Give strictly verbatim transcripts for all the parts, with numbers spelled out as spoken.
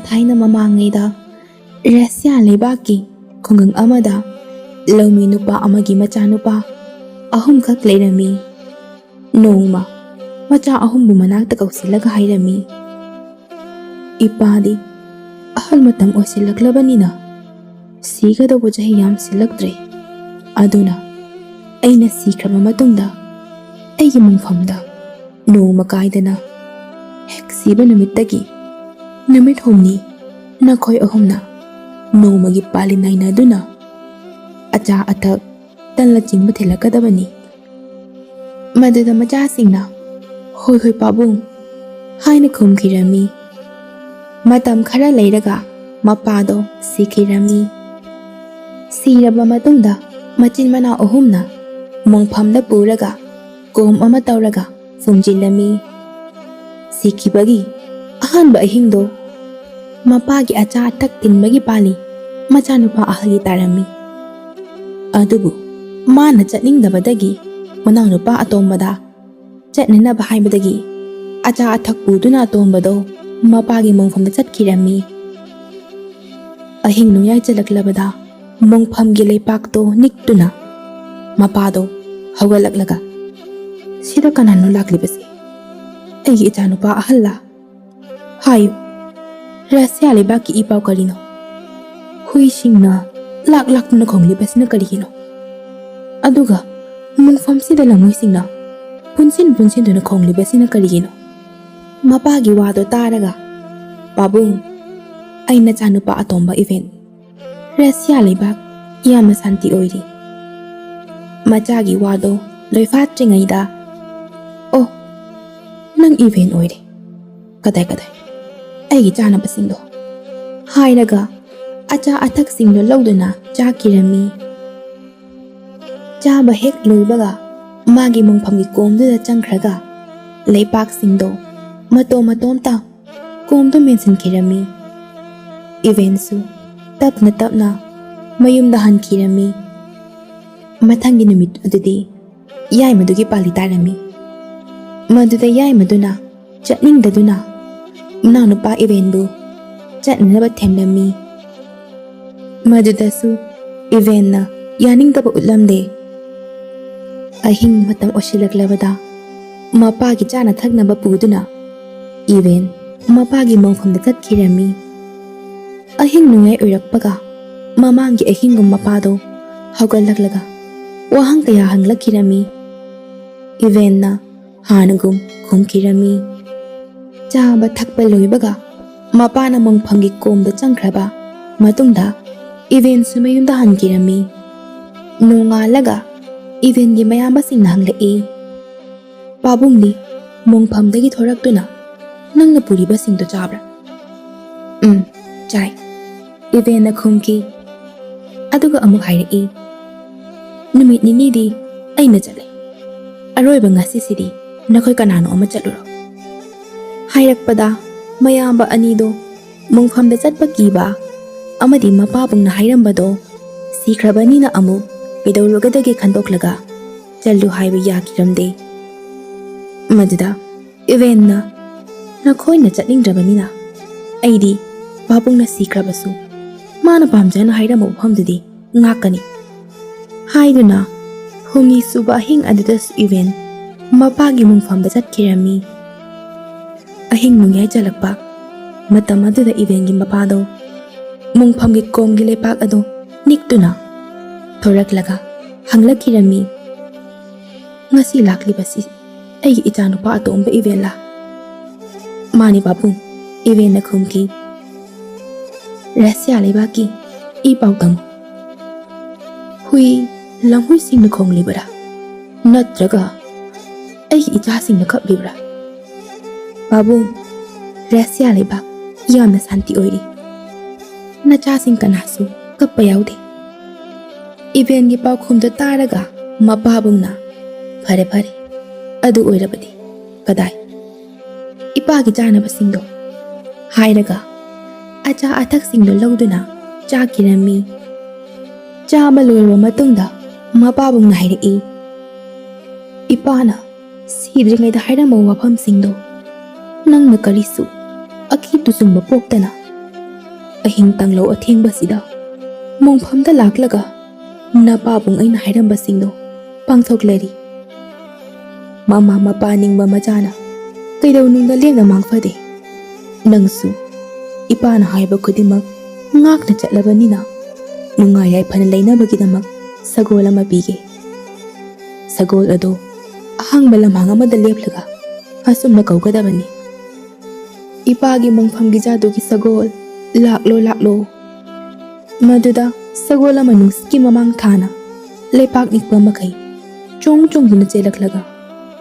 ꯊꯥꯏꯅ ꯃꯃꯥꯡꯉꯩꯗ ꯔꯁꯤꯌꯥ ꯂꯩꯕꯥꯛꯀꯤ ꯈꯨꯡꯒꯪ ꯑꯃꯗ ꯂꯧꯃꯤ ꯅꯨꯄꯥ ꯑꯃꯒꯤ ꯃꯆꯥꯅꯨꯄꯥ ꯑꯍꯨꯝꯈꯛ ꯂꯩꯔꯝꯃꯤ꯫ ꯅꯣꯡꯃ ꯃꯆꯥ ꯑꯍꯨꯝꯕꯨ ꯃꯅꯥꯛꯇ ꯀꯧꯁꯤꯜꯂꯒ ꯍꯥꯏꯔꯝꯃꯤ, "ꯏꯄꯥꯗꯤ ꯑꯍꯜ ꯃꯇꯝ ꯑꯣꯏꯁꯤꯜꯂꯛꯂꯕꯅꯤꯅ ꯁꯤꯒꯗꯧꯕ ꯆꯍꯤ ꯌꯥꯝꯁꯤꯜꯂꯛꯇ꯭ꯔꯦ꯫ ꯑꯗꯨꯅ ꯑꯩꯅ ꯁꯤꯈ꯭ꯔꯕ ꯃꯇꯨꯡꯗ ꯑꯩꯒꯤ ꯃꯪꯐꯝꯗ ꯅꯣꯡꯃ ꯀꯥꯏꯗꯅ ꯍꯦꯛ ꯁꯤꯕ ꯅꯨꯃꯤꯠꯇꯒꯤ ꯅꯨꯃꯤꯠ ꯍꯨꯝꯅꯤ ꯅꯈꯣꯏ ꯑꯍꯨꯝꯅ ꯅꯣꯡꯃꯒꯤ ꯄꯥꯂꯤ ꯅꯥꯏꯅꯗꯨꯅ ꯑꯆꯥ ꯑꯊꯛ, ꯇꯟꯅꯆꯤꯡꯕ ꯊꯤꯜꯂꯛꯀꯗꯕꯅꯤ꯫" ꯃꯗꯨꯗ ꯃꯆꯥꯁꯤꯡꯅ, "ꯍꯣꯏ, ꯍꯣꯏ, ꯄꯥꯕꯨꯡ" ꯍꯥꯏꯅ ꯈꯨꯝꯈꯤꯔꯝꯃꯤ꯫ ꯃꯇꯝ ꯈꯔ ꯂꯩꯔꯒ ꯃꯄꯥꯗꯣ ꯁꯤꯈꯤꯔꯝꯃꯤ꯫ ꯁꯤꯔꯕ ꯃꯇꯨꯡꯗ ꯃꯆꯤꯟ ꯃꯅꯥꯎ ꯑꯍꯨꯝꯅ ꯃꯣꯡꯐꯝꯗ ꯄꯨꯔꯒ ꯀꯣꯝ ꯑꯃ ꯇꯧꯔꯒ ꯐꯨꯝꯖꯤꯜꯂꯝꯃꯤ꯫ ꯁꯤꯈꯤꯕꯒꯤ ꯑꯍꯥꯟꯕ ꯑꯍꯤꯡꯗꯣ ꯃꯄꯥꯒꯤ ꯑꯆꯥ ꯑꯊꯛ ꯊꯤꯟꯕꯒꯤ ꯄꯥꯂꯤ ꯃꯆꯥꯅꯨꯄꯥ ꯑꯍꯜꯒꯤ ꯇꯥꯔꯝꯃꯤ꯫ ꯑꯗꯨꯕꯨ ꯃꯥꯅ ꯆꯠꯅꯤꯡꯗꯕꯗꯒꯤ ꯃꯅꯥꯎꯅꯨꯄꯥ ꯑꯇꯣꯝꯕꯗ ꯆꯠꯅꯅꯕ ꯍꯥꯏꯕꯗꯒꯤ ꯑꯆꯥ ꯑꯊꯛ ꯄꯨꯗꯨꯅ ꯑꯇꯣꯝꯕꯗꯣ ꯃꯄꯥꯒꯤ ꯃꯣꯡꯐꯝꯗ ꯆꯠꯈꯤꯔꯝꯃꯤ꯫ ꯑꯍꯤꯡ ꯅꯣꯡꯌꯥꯏ ꯆꯜꯂꯛꯂꯕꯗ ꯃꯣꯡꯐꯝꯒꯤ ꯂꯩꯄꯥꯛꯇꯣ ꯅꯤꯛꯇꯨꯅ ꯃꯄꯥꯗꯣ ꯍꯧꯒꯠꯂꯛꯂꯒ, "ꯁꯤꯗ ꯀꯅꯥꯅꯣ ꯂꯥꯛꯂꯤꯕꯁꯦ? ꯑꯩꯒꯤ ꯏꯆꯥꯅꯨꯄꯥ ꯑꯍꯜꯂ? ꯍꯥꯏꯌꯨ, ꯔꯁꯤꯌꯥ ꯂꯩꯕꯥꯛꯀꯤ ꯏ ꯄꯥꯎ ꯀꯔꯤꯅꯣ? ꯍꯨꯏꯁꯤꯡꯅ ꯂꯥꯛ ꯂꯥꯛꯇꯨꯅ ꯈꯣꯡꯂꯤꯕꯁꯤꯅ ꯀꯔꯤꯒꯤꯅꯣ? ꯑꯗꯨꯒ ꯃꯣꯡꯐꯝꯁꯤꯗ ꯂꯝꯍꯨꯏꯁꯤꯡꯅ ꯄꯨꯟꯁꯤꯟ ꯄꯨꯟꯁꯤꯟꯗꯨꯅ ꯈꯣꯡꯂꯤꯕꯁꯤꯅ ꯀꯔꯤꯒꯤꯅꯣ?" ꯃꯄꯥꯒꯤ ꯋꯥꯗꯣ ꯇꯥꯔꯒ, "ꯄꯥꯕꯨꯡ, ꯑꯩ ꯅꯆꯥꯅꯨꯄꯥ ꯑꯇꯣꯝꯕ ꯏꯚꯦꯟ꯫ ꯔꯁꯤꯌꯥ ꯂꯩꯕꯥꯛ ꯌꯥꯝꯅ ꯁꯥꯟꯇꯤ ꯑꯣꯏꯔꯤ꯫" ꯃꯆꯥꯒꯤ ꯋꯥꯗꯣ ꯂꯣꯏꯐꯥꯠꯇ꯭ꯔꯤꯉꯩꯗ, "ꯑꯣ, ꯅꯪ ꯏꯚꯦꯟ ꯑꯣꯏꯔꯦ꯫ ꯀꯗꯥꯏ, ꯀꯗꯥꯏ? ꯑꯩꯒꯤ ꯆꯥꯅꯕꯁꯤꯡꯗꯣ" ꯍꯥꯏꯔꯒ ꯑꯆꯥ ꯑꯊꯛꯁꯤꯡꯗꯣ ꯂꯧꯗꯨꯅ ꯆꯥꯈꯤꯔꯝꯃꯤ꯫ ꯆꯥꯕ ꯍꯦꯛ ꯂꯣꯏꯕꯒ ꯃꯥꯒꯤ ꯃꯣꯡꯐꯝꯒꯤ ꯀꯣꯝꯗꯨꯗ ꯆꯪꯈ꯭ꯔꯒ ꯂꯩꯄꯥꯛꯁꯤꯡꯗꯣ ꯃꯇꯣꯝ ꯃꯇꯣꯝꯇ ꯀꯣꯝꯗꯨ ꯃꯦꯟꯁꯤꯟꯈꯤꯔꯝꯃꯤ꯫ ꯏꯚꯦꯟꯁꯨ ꯇꯞꯅ ꯇꯞꯅ ꯃꯌꯨꯝꯗ ꯍꯟꯈꯤꯔꯝꯃꯤ꯫ ꯃꯊꯪꯒꯤ ꯅꯨꯃꯤꯠ ꯑꯗꯨꯗꯤ ꯌꯥꯏꯃꯗꯨꯒꯤ ꯄꯥꯂꯤ ꯇꯥꯔꯝꯃꯤ꯫ ꯃꯗꯨꯗ ꯌꯥꯏꯃꯗꯨꯅ ꯆꯠꯅꯤꯡꯗꯗꯨꯅ ꯃꯅꯥꯎꯅꯨꯄꯥ ꯏꯚꯦꯟꯕꯨ ꯆꯠꯅꯅꯕ ꯊꯦꯝꯂꯝꯃꯤ꯫ ꯃꯗꯨꯗꯁꯨ ꯏꯚꯦꯟꯅ ꯌꯥꯅꯤꯡꯗꯕ ꯎꯠꯂꯝꯗꯦ꯫ ꯑꯍꯤꯡ ꯃꯇꯝ ꯑꯣꯏꯁꯤꯜꯂꯛꯂꯕꯗ ꯃꯄꯥꯒꯤ ꯆꯥꯅ ꯊꯛꯅꯕ ꯄꯨꯗꯨꯅ ꯏꯚꯦꯟ ꯃꯄꯥꯒꯤ ꯃꯣꯡꯐꯝꯗ ꯆꯠꯈꯤꯔꯝꯃꯤ꯫ ꯑꯍꯤꯡ ꯅꯣꯡꯌꯥꯏ ꯑꯣꯏꯔꯛꯄꯒ ꯃꯃꯥꯡꯒꯤ ꯑꯍꯤꯡꯒꯨꯝ ꯃꯄꯥꯗꯣ ꯍꯧꯒꯠꯂꯛꯂꯒ ꯋꯥꯍꯪ ꯀꯌꯥ ꯍꯪꯂꯛꯈꯤꯔꯝꯃꯤ꯫ ꯏꯚꯦꯟꯅ ꯍꯥꯟꯅꯒꯨꯝ ꯈꯨꯝꯈꯤꯔꯝꯃꯤ꯫ ꯆꯥꯕ ꯊꯛꯄ ꯂꯣꯏꯕꯒ ꯃꯄꯥꯅ ꯃꯣꯡꯐꯝꯒꯤ ꯀꯣꯝꯗ ꯆꯪꯈ꯭ꯔꯕ ꯃꯇꯨꯡꯗ ꯏꯚꯦꯟꯁꯨ ꯃꯌꯨꯝꯗ ꯍꯟꯈꯤꯔꯝꯃꯤ꯫ ꯅꯣꯡꯉꯥꯜꯂꯒ ꯏꯚꯦꯟꯒꯤ ꯃꯌꯥꯝꯕꯁꯤꯡꯅ ꯍꯪꯂꯛꯏ, "ꯄꯥꯕꯨꯡꯗꯤ ꯃꯣꯡꯐꯝꯗꯒꯤ ꯊꯣꯔꯛꯇꯨꯅ ꯅꯪꯅ ꯄꯨꯔꯤꯕꯁꯤꯡꯗꯨ ꯆꯥꯕ꯭ꯔꯥ?" "ꯎꯝ, ꯆꯥꯏ," ꯏꯚꯦꯟꯅ ꯈꯨꯝꯈꯤ꯫ ꯑꯗꯨꯒ ꯑꯃꯨꯛ ꯍꯥꯏꯔꯛꯏ, "ꯅꯨꯃꯤꯠ ꯅꯤꯅꯤꯗꯤ ꯑꯩꯅ ꯆꯠꯂꯦ꯫ ꯑꯔꯣꯏꯕ ꯉꯁꯤꯁꯤꯗꯤ ꯅꯈꯣꯏ ꯀꯅꯥꯅꯣ ꯑꯃ ꯆꯠꯂꯨꯔꯣ꯫" ꯍꯥꯏꯔꯛꯄꯗ ꯃꯌꯥꯝꯕ ꯑꯅꯤꯗꯣ ꯃꯣꯡꯐꯝꯗ ꯆꯠꯄ ꯀꯤꯕ ꯑꯃꯗꯤ ꯃꯄꯥꯕꯨꯡꯅ ꯍꯥꯏꯔꯝꯕꯗꯣ ꯁꯤꯈ꯭ꯔꯕꯅꯤꯅ ꯑꯃꯨꯛ ꯀꯩꯗꯧꯔꯨꯒꯗꯒꯦ ꯈꯟꯗꯣꯛꯂꯒ ꯆꯠꯂꯨ ꯍꯥꯏꯕ ꯌꯥꯈꯤꯔꯝꯗꯦ꯫ ꯃꯗꯨꯗ ꯏꯚꯦꯟꯅ, "ꯅꯈꯣꯏꯅ ꯆꯠꯅꯤꯡꯗ꯭ꯔꯕꯅꯤꯅ ꯑꯩꯗꯤ ꯄꯥꯕꯨꯡꯅ ꯁꯤꯈ꯭ꯔꯕꯁꯨ ꯃꯥꯅ ꯄꯥꯝꯖꯅ ꯍꯥꯏꯔꯝꯕ ꯃꯐꯝꯗꯨꯗꯤ ꯉꯥꯛꯀꯅꯤ" ꯍꯥꯏꯗꯨꯅ ꯍꯨꯝꯅꯤ ꯁꯨꯕ ꯑꯍꯤꯡ ꯑꯗꯨꯗꯁꯨ ꯏꯚꯦꯟ ꯃꯄꯥꯒꯤ ꯃꯣꯡꯐꯝꯗ ꯆꯠꯈꯤꯔꯝꯃꯤ꯫ ꯑꯍꯤꯡ ꯅꯣꯡꯌꯥꯏ ꯆꯜꯂꯛꯄ ꯃꯇꯝ ꯑꯗꯨꯗ ꯏꯚꯦꯟꯒꯤ ꯃꯄꯥꯗꯣ ꯃꯣꯡꯐꯝꯒꯤ ꯀꯣꯝꯒꯤ ꯂꯩꯄꯥꯛ ꯑꯗꯨ ꯅꯤꯛꯇꯨꯅ ꯊꯣꯔꯛꯂꯒ ꯍꯪꯂꯛꯈꯤꯔꯝꯃꯤ, "ꯉꯁꯤ ꯂꯥꯛꯂꯤꯕꯁꯤ ꯑꯩꯒꯤ ꯏꯆꯥꯅꯨꯄꯥ ꯑꯇꯣꯝꯕ ꯏꯚꯦꯟꯂꯥ?" "ꯃꯥꯅꯤ ꯄꯥꯕꯨꯡ," ꯏꯚꯦꯟꯅ ꯈꯨꯝꯈꯤ꯫ "ꯔꯁꯤꯌꯥ ꯂꯩꯕꯥꯛꯀꯤ ꯏ ꯄꯥꯎ ꯇꯝꯃꯨ꯫ ꯍꯨꯏ ꯂꯝꯍꯨꯏꯁꯤꯡꯅ ꯈꯣꯡꯂꯤꯕꯔꯥ, ꯅꯠꯇ꯭ꯔꯒ ꯑꯩꯒꯤ ꯏꯆꯥꯁꯤꯡꯅ ꯀꯞꯂꯤꯕ꯭ꯔꯥ? ꯄꯥꯕꯨꯡ, ꯔꯁꯤꯌꯥ ꯂꯩꯕꯥꯛ ꯌꯥꯝꯅ ꯁꯥꯟꯇꯤ ꯑꯣꯏꯔꯤ꯫ ꯅꯆꯥꯁꯤꯡ ꯀꯅꯥꯁꯨ ꯀꯞꯄ ꯌꯥꯎꯗꯦ꯫" ꯏꯚꯦꯟꯒꯤ ꯄꯥꯎꯈꯨꯝꯗꯨ ꯇꯥꯔꯒ ꯃꯄꯥꯕꯨꯡꯅ, "ꯐꯔꯦ, ꯐꯔꯦ, ꯑꯗꯨ ꯑꯣꯏꯔꯕꯗꯤ ꯀꯗꯥꯏ ꯏꯄꯥꯒꯤ ꯆꯥꯅꯕꯁꯤꯡꯗꯣ?" ꯍꯥꯏꯔꯒ ꯑꯆꯥ ꯑꯊꯛꯁꯤꯡꯗꯣ ꯂꯧꯗꯨꯅ ꯆꯥꯈꯤꯔꯝꯃꯤ꯫ ꯆꯥꯕ ꯂꯣꯏꯔꯕ ꯃꯇꯨꯡꯗ ꯃꯄꯥꯕꯨꯡꯅ ꯍꯥꯏꯔꯛꯏ, "ꯏꯄꯥꯅ ꯁꯤꯗ꯭ꯔꯤꯉꯩꯗ ꯍꯥꯏꯔꯝꯕ ꯋꯥꯐꯝꯁꯤꯡꯗꯣ ꯅꯪꯅ ꯀꯔꯤꯁꯨ ꯑꯀꯤ ꯇꯨꯖꯨꯡꯕ ꯄꯣꯛꯇꯅ ꯑꯍꯤꯡ ꯇꯥꯡꯂꯧ ꯑꯊꯦꯡꯕꯁꯤꯗ ꯃꯣꯡꯐꯝꯗ ꯂꯥꯛꯂꯒ ꯅꯄꯥꯕꯨꯡ ꯑꯩꯅ ꯍꯥꯏꯔꯝꯕꯁꯤꯡꯗꯣ ꯄꯥꯡꯊꯣꯛꯂꯔꯤ꯫ ꯃꯃꯥ ꯃꯄꯥ ꯅꯤꯡꯕ ꯃꯆꯥꯅ ꯀꯩꯗꯧꯅꯨꯡꯗ ꯂꯦꯝꯅ ꯃꯥꯡꯐꯗꯦ꯫ ꯅꯪꯁꯨ ꯏꯄꯥꯅ ꯍꯥꯏꯕ ꯈꯨꯗꯤꯡꯃꯛ ꯉꯥꯛꯅ ꯆꯠꯂꯕꯅꯤꯅ ꯅꯨꯡꯉꯥꯏ ꯌꯥꯏꯐꯅ ꯂꯩꯅꯕꯒꯤꯗꯃꯛ ꯁꯒꯣꯜ ꯑꯃ ꯄꯤꯒꯦ꯫ ꯁꯒꯣꯜ ꯑꯗꯨ ꯑꯍꯥꯡꯕ ꯂꯝꯍꯥꯡ ꯑꯃꯗ ꯂꯦꯞꯂꯒ ꯑꯁꯨꯝꯅ ꯀꯧꯒꯗꯕꯅꯤ, "ꯏꯄꯥꯒꯤ ꯃꯣꯡꯐꯝꯒꯤ ꯖꯥꯗꯨꯒꯤ ꯁꯒꯣꯜ, ꯂꯥꯛꯂꯣ, ꯂꯥꯛꯂꯣ"꯫ ꯃꯗꯨꯗ ꯁꯒꯣꯜ ꯑꯃ ꯅꯨꯡꯁꯤꯠꯀꯤ ꯃꯃꯥꯡ ꯊꯥꯅ ꯂꯩꯄꯥꯛ ꯅꯤꯛꯄ ꯃꯈꯩ ꯆꯣꯡ ꯆꯣꯡꯗꯨꯅ ꯆꯦꯜꯂꯛꯂꯒ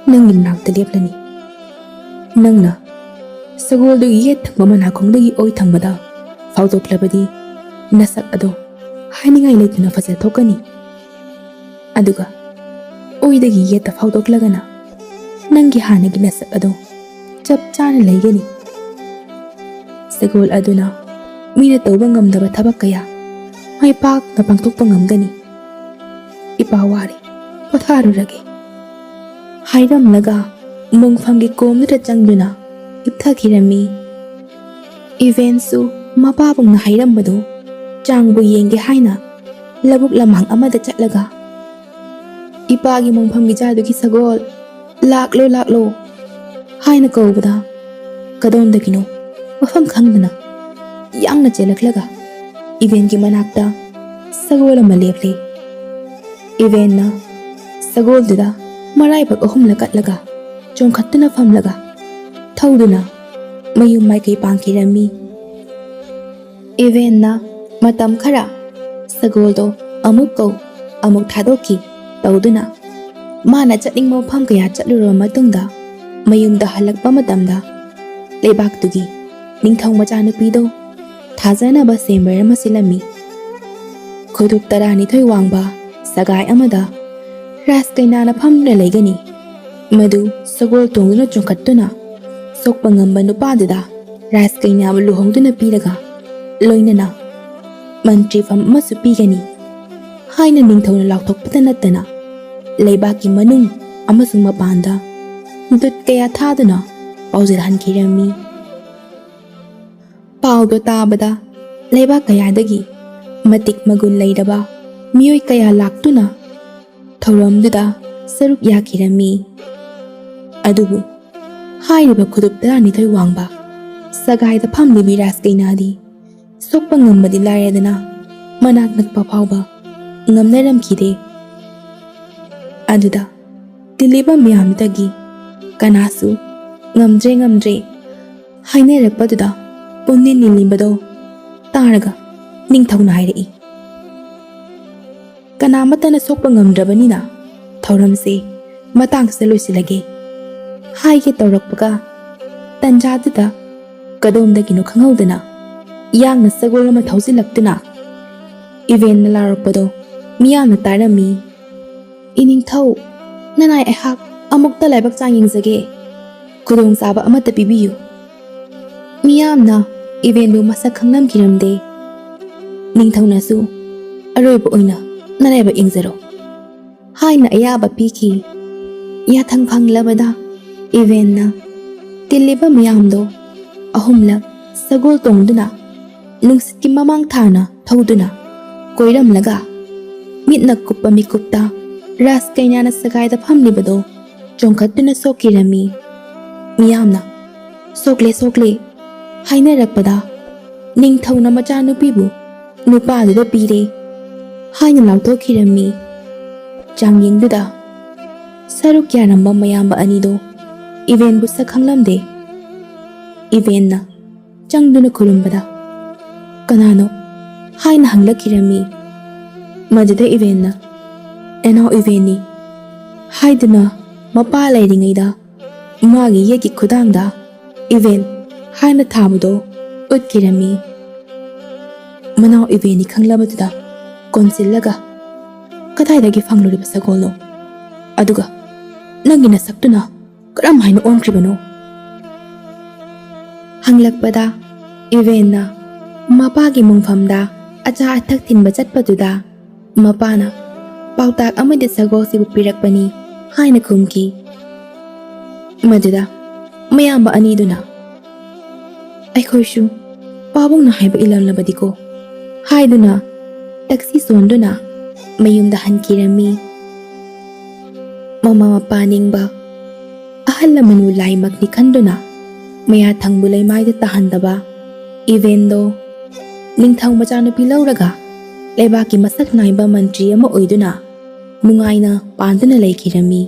ꯅꯪꯒꯤ ꯅꯥꯛꯇ ꯂꯦꯞꯂꯅꯤ꯫ ꯅꯪꯅ ꯁꯒꯣꯜꯗꯨꯒꯤ ꯌꯦꯠ ꯊꯪꯕ ꯃꯅꯥꯀꯣꯡꯗꯒꯤ ꯑꯣꯏ ꯊꯪꯕꯗ ꯐꯥꯎꯗꯣꯛꯂꯕꯗꯤ ꯅꯁꯛ ꯑꯗꯣ ꯍꯥꯏꯅꯤꯡꯉꯥꯏ ꯂꯩꯇꯅ ꯐꯖꯊꯣꯛꯀꯅꯤ꯫ ꯑꯗꯨꯒ ꯑꯣꯏꯗꯒꯤ ꯌꯦꯠꯇ ꯐꯥꯎꯗꯣꯛꯂꯒꯅ ꯅꯪꯒꯤ ꯍꯥꯟꯅꯒꯤ ꯅꯁꯛ ꯑꯗꯣ ꯆꯞ ꯆꯥꯅ ꯂꯩꯒꯅꯤ꯫ ꯁꯒꯣꯜ ꯑꯗꯨꯅ ꯃꯤꯅ ꯇꯧꯕ ꯉꯝꯗꯕ ꯊꯕꯛ ꯀꯌꯥ ꯃꯥꯏ ꯄꯥꯛꯅ ꯄꯥꯡꯊꯣꯛꯄ ꯉꯝꯒꯅꯤ꯫ ꯏꯄꯥ ꯋꯥꯔꯦ, ꯄꯣꯊꯥꯔꯨꯔꯒꯦ꯫ ꯍꯥꯏꯔꯝꯂꯒ ꯃꯣꯡꯐꯝꯒꯤ ꯀꯣꯝꯗꯨꯗ ꯆꯪꯗꯨꯅ ꯍꯤꯞꯊꯈꯤꯔꯝꯃꯤ꯫ ꯏꯚꯦꯟꯁꯨ ꯃꯄꯥꯕꯨꯡꯅ ꯍꯥꯏꯔꯝꯕꯗꯨ ꯆꯥꯡꯕꯨ ꯌꯦꯡꯒꯦ ꯍꯥꯏꯅ ꯂꯧꯕꯨꯛ ꯂꯝꯍꯥꯡ ꯑꯃꯗ ꯆꯠꯂꯒ, "ꯏꯄꯥꯒꯤ ꯃꯣꯡꯐꯝꯒꯤ ꯖꯥꯗꯨꯒꯤ ꯁꯒꯣꯜ, ꯂꯥꯛꯂꯣ, ꯂꯥꯛꯂꯣ" ꯍꯥꯏꯅ ꯀꯧꯕꯗ, ꯀꯗꯣꯝꯗꯒꯤꯅꯣ ꯃꯐꯝ ꯈꯪꯗꯅ ꯌꯥꯡꯅ ꯆꯦꯜꯂꯛꯂꯒ ꯏꯚꯦꯟꯒꯤ ꯃꯅꯥꯛꯇ ꯁꯒꯣꯜ ꯑꯃ ꯂꯦꯞꯂꯦ꯫ ꯏꯚꯦꯟꯅ ꯁꯒꯣꯜꯗꯨꯗ ꯃꯔꯥꯏꯕꯛ ꯑꯍꯨꯝꯂꯛ ꯀꯠꯂꯒ ꯆꯣꯡꯈꯠꯇꯨꯅ ꯐꯝꯂꯒ ꯊꯧꯗꯨꯅ ꯃꯌꯨꯝ ꯃꯥꯏꯀꯩ ꯄꯥꯡꯈꯤꯔꯝꯃꯤ꯫ ꯏꯚꯦꯟꯅ ꯃꯇꯝ ꯈꯔ ꯁꯒꯣꯜꯗꯣ ꯑꯃꯨꯛ ꯀꯧ, ꯑꯃꯨꯛ ꯊꯥꯗꯣꯛꯈꯤ ꯇꯧꯗꯨꯅ ꯃꯥꯅ ꯆꯠꯅꯤꯡꯕ ꯃꯐꯝ ꯀꯌꯥ ꯆꯠꯂꯨꯔꯕ ꯃꯇꯨꯡꯗ ꯃꯌꯨꯝꯗ ꯍꯜꯂꯛꯄ ꯃꯇꯝꯗ ꯂꯩꯕꯥꯛꯇꯨꯒꯤ ꯅꯤꯡꯊꯧ ꯃꯆꯥꯅꯨꯄꯤꯗꯣ ꯊꯥꯖꯅꯕ ꯁꯦꯝꯕꯔ ꯑꯃ ꯁꯤꯜꯂꯝꯃꯤ꯫ ꯈꯨꯗꯨꯞ ꯇꯔꯥꯅꯤꯊꯣꯏ ꯋꯥꯡꯕ ꯁꯒꯥꯏ ꯑꯃꯗ ꯔꯥꯖꯀꯩꯅꯥꯅ ꯐꯝꯗꯨꯅ ꯂꯩꯒꯅꯤ꯫ ꯃꯗꯨ ꯁꯒꯣꯜ ꯇꯣꯡꯗꯨꯅ ꯆꯣꯡꯈꯠꯇꯨꯅ ꯁꯣꯛꯄ ꯉꯝꯕ ꯅꯨꯄꯥꯗꯨꯗ ꯔꯥꯖꯀꯩꯅꯥꯕꯨ ꯂꯨꯍꯣꯡꯗꯨꯅ ꯄꯤꯔꯒ ꯂꯣꯏꯅꯅ ꯃꯟꯇ꯭ꯔꯤꯐꯝ ꯑꯃꯁꯨ ꯄꯤꯒꯅꯤ ꯍꯥꯏꯅ ꯅꯤꯡꯊꯧꯅ ꯂꯥꯎꯊꯣꯛꯄꯇ ꯅꯠꯇꯅ ꯂꯩꯕꯥꯛꯀꯤ ꯃꯅꯨꯡ ꯑꯃꯁꯨꯡ ꯃꯄꯥꯟꯗ ꯗꯨꯠ ꯀꯌꯥ ꯊꯥꯗꯨꯅ ꯄꯥꯎꯖꯦꯜ ꯍꯟꯈꯤꯔꯝꯃꯤ꯫ ꯄꯥꯎꯗꯣ ꯇꯥꯕꯗ ꯂꯩꯕꯥꯛ ꯀꯌꯥꯗꯒꯤ ꯃꯇꯤꯛ ꯃꯒꯨꯟ ꯂꯩꯔꯕ ꯃꯤꯑꯣꯏ ꯀꯌꯥ ꯂꯥꯛꯇꯨꯅ ꯊꯧꯔꯝꯗꯨꯗ ꯁꯔꯨꯛ ꯌꯥꯈꯤꯔꯝꯃꯤ꯫ ꯑꯗꯨꯕꯨ ꯍꯥꯏꯔꯤꯕ ꯈꯨꯗꯨꯞ ꯇꯔꯥꯅꯤꯊꯣꯏ ꯋꯥꯡꯕ ꯁꯒꯥꯏꯗ ꯐꯝꯂꯤꯕꯤ ꯔꯥꯁ ꯀꯩꯅꯥꯗꯤ ꯁꯣꯛꯄ ꯉꯝꯕꯗꯤ ꯂꯥꯏꯔꯗꯅ ꯃꯅꯥꯛ ꯅꯛꯄ ꯐꯥꯎꯕ ꯉꯝꯅꯔꯝꯈꯤꯗꯦ꯫ ꯑꯗꯨꯗ ꯇꯤꯜꯂꯤꯕ ꯃꯌꯥꯝꯗꯨꯗꯒꯤ ꯀꯅꯥꯁꯨ "ꯉꯝꯗ꯭ꯔꯦ, ꯉꯝꯗ꯭ꯔꯦ" ꯍꯥꯏꯅꯔꯛꯄꯗꯨꯗ ꯄꯨꯝꯅꯤꯡ ꯅꯤꯜꯂꯤꯕꯗꯣ ꯇꯥꯔꯒ ꯅꯤꯡꯊꯧꯅ ꯍꯥꯏꯔꯛꯏ, "ꯀꯅꯥꯃꯠꯇꯅ ꯁꯣꯛꯄ ꯉꯝꯗ꯭ꯔꯕꯅꯤꯅ ꯊꯧꯔꯝꯁꯦ ꯃꯇꯥꯡꯁꯤꯗ ꯂꯣꯏꯁꯤꯜꯂꯒꯦ" ꯍꯥꯏꯒꯦ ꯇꯧꯔꯛꯄꯒ, ꯇꯟꯖꯥꯗꯨꯗ ꯀꯗꯣꯝꯗꯒꯤꯅꯣ ꯈꯪꯍꯧꯗꯅ ꯌꯥꯡꯅ ꯁꯒꯣꯜ ꯑꯃ ꯊꯧꯖꯤꯜꯂꯛꯇꯨꯅ ꯏꯚꯦꯟꯅ ꯂꯥꯎꯔꯛꯄꯗꯣ ꯃꯤꯌꯥꯝꯅ ꯇꯥꯔꯝꯃꯤ꯫ "ꯏꯅꯤꯡꯊꯧ, ꯅꯅꯥꯏ ꯑꯩꯍꯥꯛ ꯑꯃꯨꯛꯇ ꯂꯥꯏꯕꯛ ꯆꯥꯡ ꯌꯦꯡꯖꯒꯦ꯫ ꯈꯨꯗꯣꯡꯆꯥꯕ ꯑꯃꯠꯇ ꯄꯤꯕꯤꯌꯨ"꯫ ꯃꯤꯌꯥꯝꯅ ꯏꯚꯦꯟꯕꯨ ꯃꯁꯛ ꯈꯪꯂꯝꯈꯤꯔꯝꯗꯦ꯫ ꯅꯤꯡꯊꯧꯅꯁꯨ "ꯑꯔꯣꯏꯕ ꯑꯣꯏꯅ ꯅꯔꯥꯏꯕꯛ ꯌꯦꯡꯖꯔꯣ" ꯍꯥꯏꯅ ꯑꯌꯥꯕ ꯄꯤꯈꯤ꯫ ꯌꯥꯊꯪ ꯐꯪꯂꯕꯗ ꯏꯚꯦꯟꯅ ꯇꯤꯜꯂꯤꯕ ꯃꯤꯌꯥꯝꯗꯣ ꯑꯍꯨꯝꯂꯛ ꯁꯒꯣꯜ ꯇꯣꯡꯗꯨꯅ ꯅꯨꯡꯁꯤꯠꯀꯤ ꯃꯃꯥꯡ ꯊꯥꯅ ꯊꯧꯗꯨꯅ ꯀꯣꯏꯔꯝꯂꯒ, ꯃꯤꯠꯅ ꯀꯨꯞꯄ ꯃꯤꯀꯨꯞꯇ ꯔꯥꯁ ꯀꯩꯅꯥꯅ ꯁꯒꯥꯏꯗ ꯐꯝꯂꯤꯕꯗꯣ ꯆꯣꯡꯈꯠꯇꯨꯅ ꯁꯣꯛꯈꯤꯔꯝꯃꯤ꯫ ꯃꯤꯌꯥꯝꯅ "ꯁꯣꯛꯂꯦ, ꯁꯣꯛꯂꯦ" ꯍꯥꯏꯅꯔꯛꯄꯗ, ꯅꯤꯡꯊꯧꯅ ꯃꯆꯥꯅꯨꯄꯤꯕꯨ ꯅꯨꯄꯥꯗꯨꯗ ꯄꯤꯔꯦ ꯍꯥꯏꯅ ꯂꯥꯎꯊꯣꯛꯈꯤꯔꯝꯃꯤ꯫ ꯆꯥꯡꯌꯦꯡꯗꯨꯗ ꯁꯔꯨꯛ ꯌꯥꯔꯝꯕ ꯃꯌꯥꯝꯕ ꯑꯅꯤꯗꯣ ꯏꯚꯦꯟꯕꯨ ꯁꯛ ꯈꯪꯂꯝꯗꯦ꯫ ꯏꯚꯦꯟꯅ ꯆꯪꯗꯨꯅ ꯈꯨꯔꯨꯝꯕꯗ, "ꯀꯅꯥꯅꯣ?" ꯍꯥꯏꯅ ꯍꯪꯂꯛꯈꯤꯔꯝꯃꯤ꯫ ꯃꯗꯨꯗ ꯏꯚꯦꯟꯅ, "ꯑꯦꯅꯥꯎ ꯏꯚꯦꯟꯅꯤ" ꯍꯥꯏꯗꯨꯅ ꯃꯄꯥ ꯂꯩꯔꯤꯉꯩꯗ ꯃꯥꯒꯤ ꯌꯦꯠꯀꯤ ꯈꯨꯗꯥꯡꯗ "ꯏꯚꯦꯟ" ꯍꯥꯏꯅ ꯊꯥꯕꯗꯣ ꯎꯠꯈꯤꯔꯝꯃꯤ꯫ ꯃꯅꯥꯎ ꯏꯚꯦꯟꯅꯤ ꯈꯪꯂꯕꯗꯨꯗ ꯀꯣꯟꯁꯤꯜꯂꯒ, "ꯀꯗꯥꯏꯗꯒꯤ ꯐꯪꯂꯨꯔꯤꯕ ꯁꯒꯣꯜꯅꯣ? ꯑꯗꯨꯒ ꯅꯪꯒꯤ ꯅꯁꯛꯇꯨꯅ ꯀꯔꯝ ꯍꯥꯏꯅ ꯑꯣꯟꯈ꯭ꯔꯤꯕꯅꯣ?" ꯍꯪꯂꯛꯄꯗ, ꯏꯚꯦꯟꯅ ꯃꯄꯥꯒꯤ ꯃꯣꯡꯐꯝꯗ ꯑꯆꯥ ꯑꯊꯛ ꯊꯤꯟꯕ ꯆꯠꯄꯗꯨꯗ ꯃꯄꯥꯅ "ꯄꯥꯎꯇꯥꯛ ꯑꯃꯗꯤ ꯁꯒꯣꯜꯁꯤꯕꯨ ꯄꯤꯔꯛꯄꯅꯤ" ꯍꯥꯏꯅ ꯈꯨꯝꯈꯤ꯫ ꯃꯗꯨꯗ ꯃꯌꯥꯝꯕ ꯑꯅꯤꯗꯨꯅ, "ꯑꯩꯈꯣꯏꯁꯨ ꯄꯥꯕꯨꯡꯅ ꯍꯥꯏꯕ ꯏꯜꯂꯝꯂꯕꯗꯤꯀꯣ" ꯍꯥꯏꯗꯨꯅ ꯇꯦꯛꯁꯤ ꯆꯣꯟꯗꯨꯅ ꯃꯌꯨꯝꯗ ꯍꯟꯈꯤꯔꯝꯃꯤ꯫ ꯃꯃꯥ ꯃꯄꯥ ꯅꯤꯡꯕ, ꯑꯍꯜ ꯂꯃꯟꯕꯨ ꯂꯥꯏꯃꯛꯅꯤ ꯈꯟꯗꯨꯅ ꯃꯌꯥ ꯊꯪꯕ ꯂꯩꯃꯥꯏꯗ ꯇꯥꯍꯟꯗꯕ, even though ꯅꯤꯡꯊꯧ ꯃꯆꯥꯅꯨꯄꯤ ꯂꯧꯔꯒ ꯂꯩꯕꯥꯛꯀꯤ ꯃꯁꯛ ꯅꯥꯏꯕ ꯃꯟꯇ꯭ꯔꯤ ꯑꯃ ꯑꯣꯏꯗꯨꯅ ꯅꯨꯡꯉꯥꯏꯅ ꯄꯥꯟꯗꯨꯅ ꯂꯩꯈꯤꯔꯝꯃꯤ꯫